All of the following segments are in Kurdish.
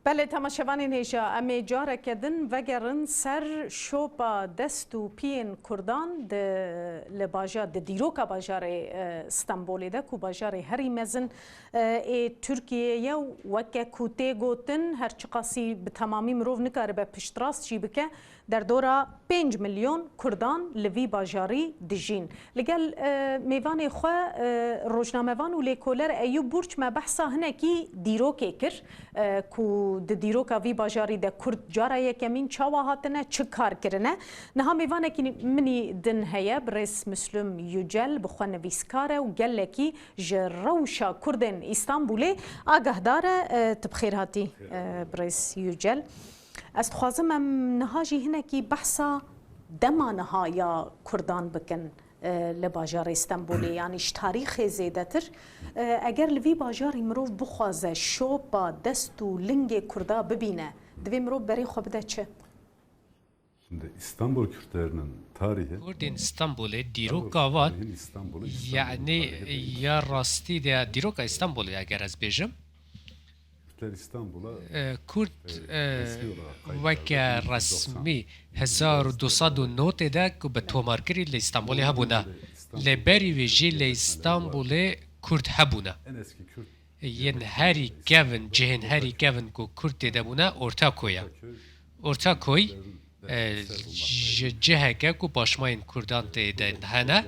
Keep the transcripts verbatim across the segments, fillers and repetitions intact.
Belê, temaşevanên hêja, em ê careke din vegerin ser şopa dest û piyên Kurdan di, li bajar, di dîroka bajarê, e, Stenbolê de, ku bajarê herî mezin, e, ê Tirkiyê ye û weke ku tê gotin, her çiqasî bi temamî mirov nikaribe piştrast jî bike, derdora pênc milyon Kurdan li vî bajarî dijîn. Li gel, e, mêvanê xwe, e, rojnamevan û lêkoler Eyûb Burç me behsa hinekî dîrokê kir, e, ku di dîroka vî bajarî de Kurd cara yekemîn çawa hatine, çi kar kirine. Niha mêvanekî min î din heye, birêz Muslim Yücel, bi xwe nivîskar e û gelekî ji rewşa Kurdên Îstanbulê agahdar e. E, tu bi xêr hatî, e, birêz Yücel. Ez dixwazim em niha jî hinekî behsa dema niha ya Kurdan bikin, e, li bajarê Stenbolê, yanî ji tarîxê zêdetir. E, eger li vî bajarî mirov bixwaze şopa dest û lingê Kurda bibîne, divê mirov berê xwe bide çi? Şimdi İstanbul Kürtlerinin tarihi, Kurdên Stenbolê, dîroka wan, yanî ya rastî de dîroka Stenbolê, eger ez bêjim, E, Kurd, e, weke resmî hezar û du sed û notê de ku bi tomarkirî li Îstanbulê hebûne. Lê berî vê jî li Îstanbulê Kurd hebûne. Yên herî kevin, cihên herî kevin ku Kurd tê de bûne Ortaköy e. Ortaköy, e, ji ciheke ku paşmayên Kurdan tê de hene,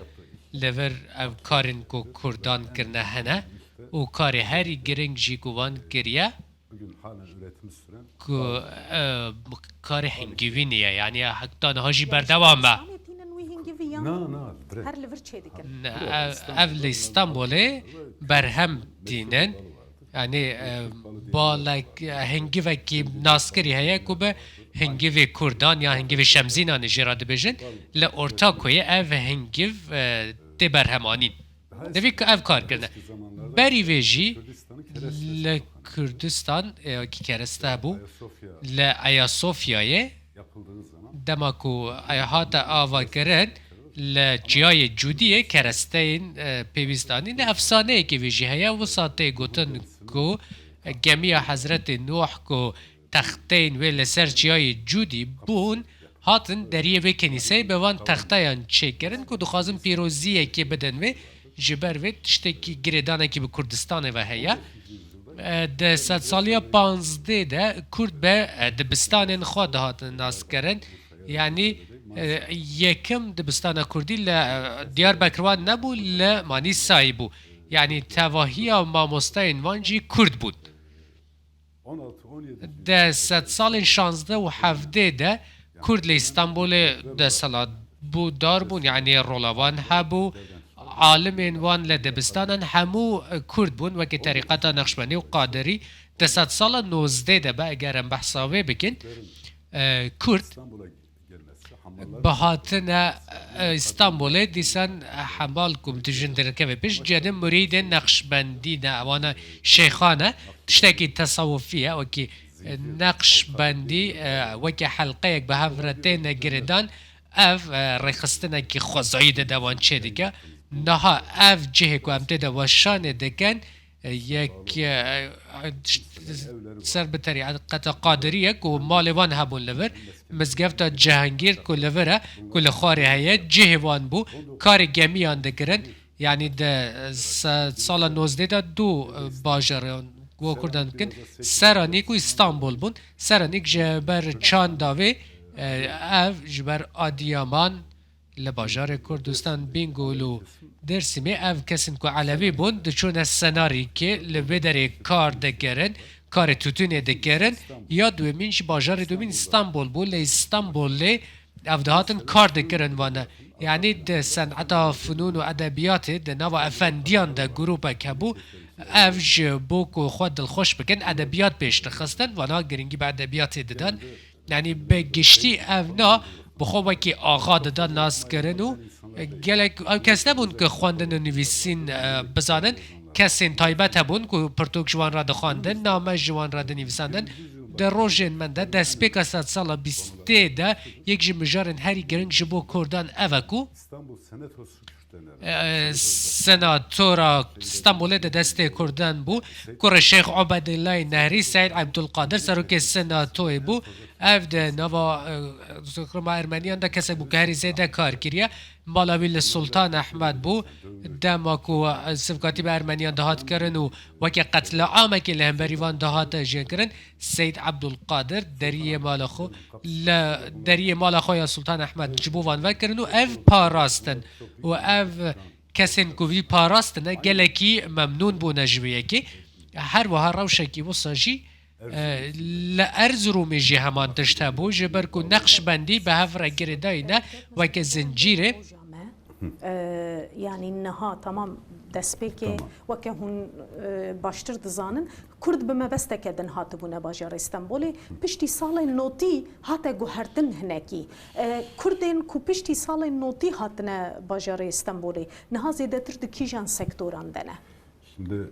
li vir ev karên ku Kurdan kirine hene û karê herî giring jî ku wan kiriye, ku, e, karê hingivînê ye, yanî heta niha jî berdewam e. Her li vir çêdikin. Ne, ev, ev li Stenbolê berhem tînin. Yanî, e, balek, e, hingivekî naskirî heye ku bi hingivê Kurdan ya hingivê Şemzînanê jê re dibêjin. Li Ortaköyê ev hingiv, e, tê berhemanîn. Divî ku ev kar kirine. Berî vê jî li Kurdistan, e, ki kereste bû, li Ayasofyayê, dema ku hate avakirin, li çiyayê Cûdiyê keresteyên, e, pêwîst anîn. Efsaneyekê vê jî heye. Wisa tê gotin ku gemiya Hezretê Nuh ku texteyên wê li ser çiyayê Cûdî bûn, hatin deriyê vê kenîseyê bi van texteyan çêkirin ku dixwazin pîroziyekê bidin wê. Ji ber vê tiştekî girêdanekî bi Kurdistanê ve heye. E, di sedsaliya panzdê de Kurd bi, e, dibistanên xwe dihatin naskirin. Yanî, e, yekim dibistana Kurdî li, e, Diyarbekir wan nebû, li Manîsayê bû. Yanî tevahiya mamosteyên wan jî Kurd bûn. Di sedsalên şazdeh û hevdeh de Kurd li Îstanbulê desthilatbûdar bûn, yanî rola wan hebû, alimên wan li dibistanan hemû Kurd bûn, wekî terîqeta Nexşbendî û Qadirî. Di sedsala nozdeh de be, eger em behsa wê bikin, e, Kurd bi hatine, e, Îstanbulê dîsan Hemal ku dijin derkeve pêş, cedin murîdên Neqşbendî ne, ewana şeyxan e, tiştekî tesawufî ye, wekî, e, Neqşbendî, e, wekî helqeyek bi hev re têne girêdan, ev, e, rêxistinekî xwezayî di dewan çêdike. Niha ev cihê ku em tê de weşanê dikin, yek, e, ser bi terîqeta Qadirî ye ku malê wan hebûn li vir, mizgefta Cihangîr ku li vir e, ku li Xwarê heye, cihê wan bû, karê gemiyan dikirin. Yanî di, e, se-, sala nozdeh de du, e, bajarê wan Kurdan dikin, Seranîk û Îstanbul bûn. Seranîk ji ber çanda vê, e, ev ji ber Adiyaman, li bajarê Kurdistan, Bîngol û Dêrsimê ev kesên ku Elewî bûn, diçûne Senarîkê, li vê derê kar dikirin, karê tûtûnê dikirin. Ya duyemîn jî bajarê duyemîn Îstanbul bû, li Îstanbulê ev dihatin kar dikirin vane. Yanî di seneta funûn û edebiyatê di nava efendiyan de grûpek hebû, ev ji bo ku xwe dilxweş bikin, edebiyat pêş dixistin, vana giringî bi edebiyatê didan. Yanî bi giştî ev na bi xwe wekî axa dida naskirin û gelek ew kes nebûn ku xwendin û nivîsîn, e, bizanin. Kesên taybet hebûn ku pirtûk ji wan re dixwendin, name ji wan re dinivîsandin. Di rojên me de destpêka sedsala bîstê de yek ji mijarên herî giring ji bo Kurdan ev e ku e, Senatora Stenbolê di destê Kurdan bû. Kurê Şêx Ubedillayê Nehrî, Seyd Ebdulkadir, serokê Senatoyê bû. Ev di nava, e, zikroma Ermeniyan de kesek bû ku herî zêde kar kiriye. Mala wî li Sultan Ehmed bû. Dema ku, e, sivkatî bi Ermeniyan dihat kirin û weke qetliamekê li hemberî van dihate jêkirin, Seyd Ebdulkadir deriyê mala xwe, li deriyê mala xwe ya Sultan Ehmed ji bo van vekirin û ev parastin û ev kesên ku vî parastine gelekî memnûn bûne ji vê yekê. Her wiha rewşekî wisa jî, e, li Erziromê jî heman tişt hebû, ji ber ku Neqşbendî bi hev re girêdayî ne weke zincîrê. E, yanî niha tamam destpêkê Tamam. weke hûn, e, baştir dizanin, Kurd bi mebesteke din hatibûne bajarê Stenbolê. Piştî salên notî hate guhertin hinekî. E, Kurdên ku piştî salên notî hatine bajarê Stenbolê, niha zêdetir di kîjan sektoran de ne? Şimdi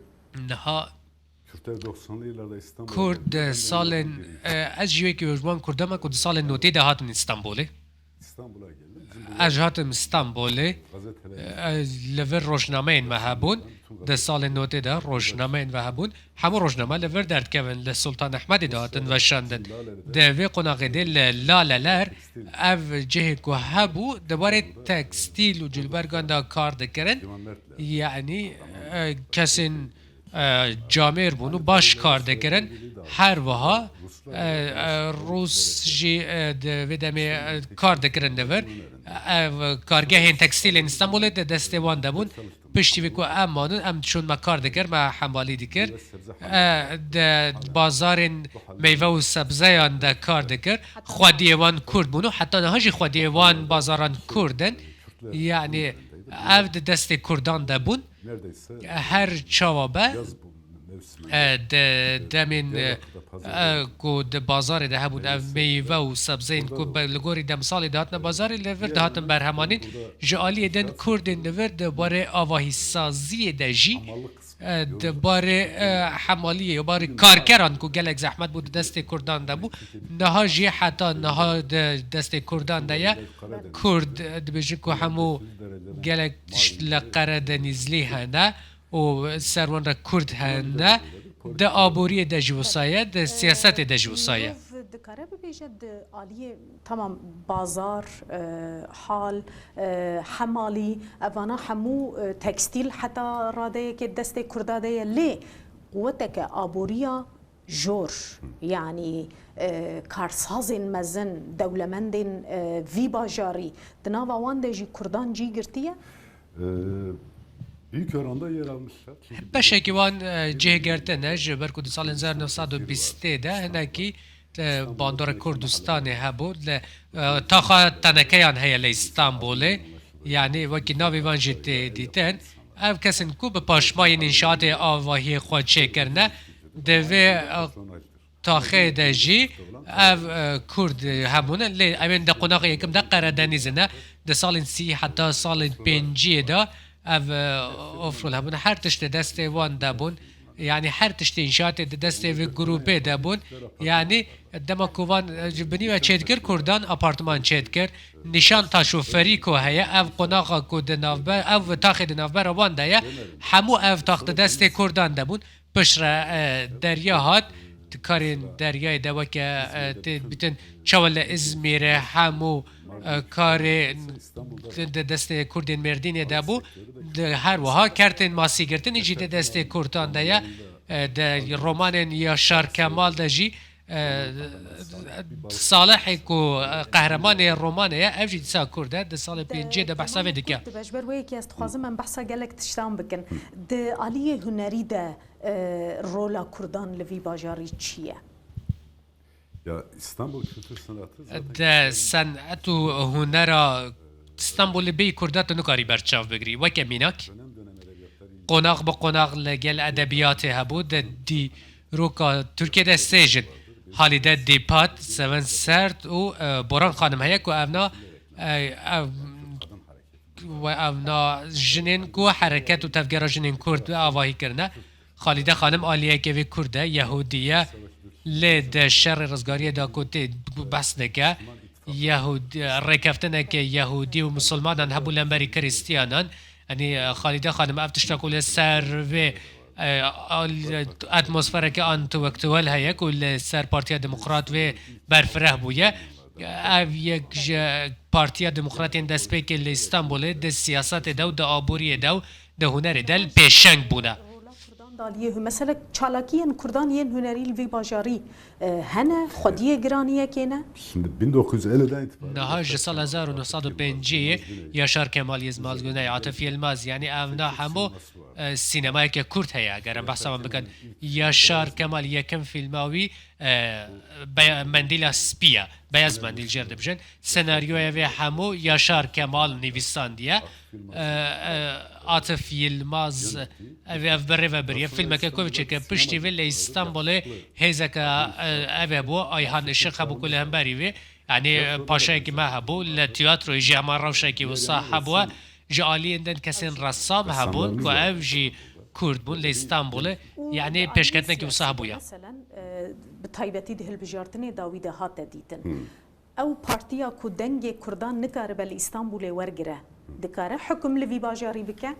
Niha Kürtler doksanlı yıllarda İstanbul'a Kurd geldiler. di salên, e, ez jî wekî ji wan Kurda me ku di salên notî de hatin Stenbolê. İstanbul'a geldim. Bizim burada Ez hatim Stenbolê. gazeteler Ez li vir rojnameyên me hebûn. Di salên notê de rojnameyên me hebûn. Hemû rojname li vir derdikevin, li Sultan Ehmedê de hatin veşandin. Di vê qonaxê de li Laleler ev cihê ku hebû, di barê tekstîl û cilbergan de kar dikirin. Yanî, e, kesên, e, camêr bûn û baş kar dikirin. Her wiha, e, e, Rûs jî, e, di vê demê, e, kar dikirin li vir. Ev kargehên tekstîlên Stenbolê di destê wan de bûn. Piştî vê ku em manin, em diçûn me kar dikir, me hemalî dikir. E, di bazarên meyve û sebzeyan de kar dikir. Xwediyê wan Kurd bûn û heta niha jî xwediyê wan bazaran Kurd in. Yanî ev di destê Kurdan de bûn. neredeyse Her çawa be, yaz bu mevsiminde e, di demên, e, e, ku di bazarê de hebûn, ev meyve û sebzeyên ku be-, li gorî demsalê dihatine bazarê, li vir dihatin berhemanîn. Ji aliyê din Kurdên li vir di barê avahîsaziyê de jî, e, di barê, e, hemaliyê, barê karkeran ku gelek zehmet bû di destê Kurdan de bû, niha jî heta niha di destê Kurdan de ye. Kurd, e, dibêjin ku hemû gelek tişt li Qeredenîzlî hene û ser wan re Kurd hene, di aboriyê de jî wisa ye, di siyasetê de jî wisa ye. Mirov dikare bibêje di aliyê, tamam, bazar, e, hal, e, hemalî, evana hemû, e, tekstîl heta radeyekê destê Kurda de ye, lê quweteke aboriya jor, yanî, e, karsazên mezin, dewlemendên, e, vî bajarî, di nava wan de jî Kurdan cî girtiye? e, büyük oranda yer almışlar. Çünkü Beşekî wan, e, cih girtine, ji ber ku di salên hezar neh sed û bîstê de hinekî, e, bandora Kurdistanê hebû, li, e, taxa tenekeyan heye li Îstanbulê, yanî wekî navê wan jî tê dîtin. Ev kesên ku bi paşmayên înşaatê avahiyê xwe çêkirine, di vê, e, taxê de jî ev, e, Kurd, e, hebûne, lê em ên di qonaxa yekim de Qeredenîzê ne. Di salên sî heta salên pênciyê de ev, e, ofrol hebûne. Her tişt di destê wan de bûn. Yanî her tiştê înşaatê di destê vê grûpê de bûn. Yanî dema ku van, e, ji binî ve çêdikir, Kurdan apartman çêdikir. Nîşan taşoferî ku heye, ev qonaxa ku di navber, ev taxê di navbera wan de ye, hemû ev tax di destê Kurdan de bûn. Piştre, e, derya hat, di karên deryayê de weke, e, tê dibîtin çawa li Îzmîrê hemû, e, karê di destê Kurdên Mêrdînê de bû, di her wiha kertên masî girtinê jî di destê Kurdan de ye. E, di romanên Yaşar Kemal de jî, e, Salihê ku, e, qehremanê romanê ye, ev jî dîsa Kurd e, di salê pênciyê de behsa vê dike. Kurd dibe, ji ber wê yekê ez dixwazim em behsa gelek tiştan bikin. Di aliyê hunerî de, e, rola Kurdan li vî bajarî çi ye? Ya İstanbul kültür sanatı zaten Di senet û hunera Stenbolê bêyî Kurda tu nikarî berçav bigirî. Weke mînak, dönem dönem edebiyatlar qonax bi qonax li gel edebiyatê hebû, di dîroka Tirkiyê de sê jin, Halîde Dîpat, Seven Sert û, e, Boran Xanim heye ku evna, e, ev, we evna jinên ku hereket û tevgera jinên Kurd avahî kirine. Xalîde Xanim aliyeke vê Kurd e, Yehûdî ye, lê di şerê rizgariyê de ku tê behs dike, Yehûdî, rêkeftineke Yehûdî û Misilmanan hebû lemberî Krîstiyanan, Yanî, e, Xalîde Xanim, ev tişta ku li ser vê, e, al-, atmosfereke intelektuel heye ku li ser Partiya Demokrat vê berfireh bûye. Ev yek ji Partiya Demokrat yên destpêkê li Îstanbulê di siyasetê de û di aboriyê de û di hunerê de li pêşeng bûne. Rola Kurdan daliyê hû. Mesela çalakiyên Kurdan yên hunerî li vî bajarî, e, hene, xwediyê giraniyekê ne? Şimdi bin dokuz yüz elliden itibaren Niha ji sala hezar û neh sed û pêncî Yaşar Kemal Yilmaz, Güney Atif Yilmaz, yanî evna hemû, e, sînemayeke Kurd heye, eger em behsa wan bikin. Yaşar Kemal yekem fîlma wî, e, Beya-, Mendîla Spî ye. Beyaz Mendîl jê re dibêjin. Senaryoya vê hemû Yaşar Kemal nivîsandiye. E, e, Atif Yilmaz, ev, ev bi rê ve biriye. Fîlmeke ku çêke piştî vê li Îstanbulê hêzeke, e, ev hebû, Ayhan Işık hebû ku li hemberî vê. Yanî, e, paşayekî me hebû, li tiyatroyê jî hema rewşekî wisa hebû. Ji aliyên din kesên ressam hebûn ku ev jî Kurd bûn li Îstanbulê. Yanî pêşketinekî wisa hebûye. Meselen, e, bi taybetî di hilbijartinê dawî de hate dîtin. Ew partiya ku dengê Kurdan nikaribe li Îstanbulê wergire, dikare hukum li vî bajarî bike?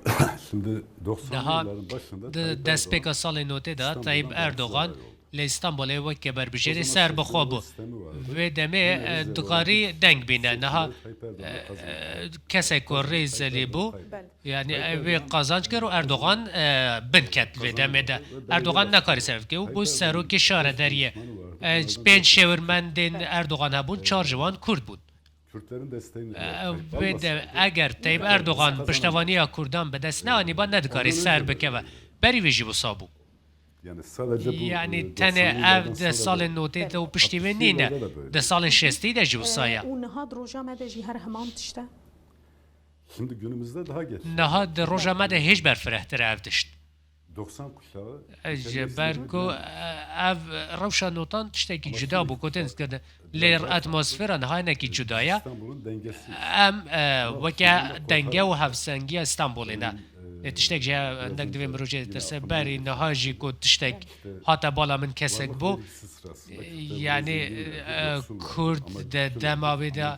Şimdi doksanlı Daha yılların başında di Tayyip destpêka Erdoğan salê notê de İstanbul'dan Tayyip Erdoğan başbakan oldu. Li Îstanbulê weke berbijêrê ser bi xwe bû. Vê demê, e, dikarî deng bîne. Niha, e, kesek ku rêzelî bû, yanî, e, wê qazanc kir û Erdogan, e, bin ket vê demê de. Erdogan nekarî ser bike û bû serokê şaredariyê. E, pênc şêwirmendên Erdogan hebûn, çar ji wan Kurd bûn. E, vê de, eger Tayyip Erdogan piştevaniya Kurdan bi dest neanîba, nedikarî ser bikeve. Berî vê jî wisa bû. Yanî tenê ev di salên notê de û piştî vê nîne. Di salên şêstî de jî wisa ye. Û niha di roja me de jî her heman tişt e. Niha di roja me de hêj berfirehtir e ev tişt. Ji ber ku, e, ev rewşa notan tiştekî cuda bû, ku tên dikirin. Lê atmosfera niha hinekî cuda ye. Em, e, weke denge û hevsengiya Stenbolê ne. Lê tiştek jî heye, hinek divê mirov jê ditirse. Berî niha jî ku tiştek hate bala min kesek bû. Yanî, e, Kurd di dema wê de,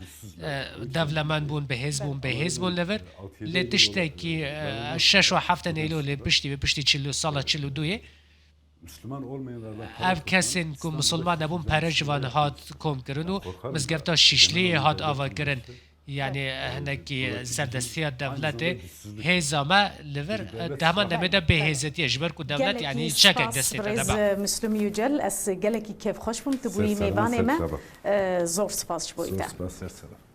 e, dewlemend bûn, bihêz bûn, bêhêz bûn li vir. Lê tiştekî, e, şeş û heft tenê îlo lê piştî vê, piştî çil û sala çil û duyê, ev kesên ku misilman nebûn, pere ji van hat kom kirin û mizgefta Şîşliyê hat ava kirin. Yanî hinekî serdestiya dewletê hêza me li vir, e, di heman demê de bêhêzetiye, ji ber ku dewlet, yanî çekek destê te de be. Gelekî spas, birêz, e, Müslüm Yücel, ez gelekî kêfxweş bûm, tu bûyî mêvanê me. E, zor spas ji bo te. Zor spas, ser serê.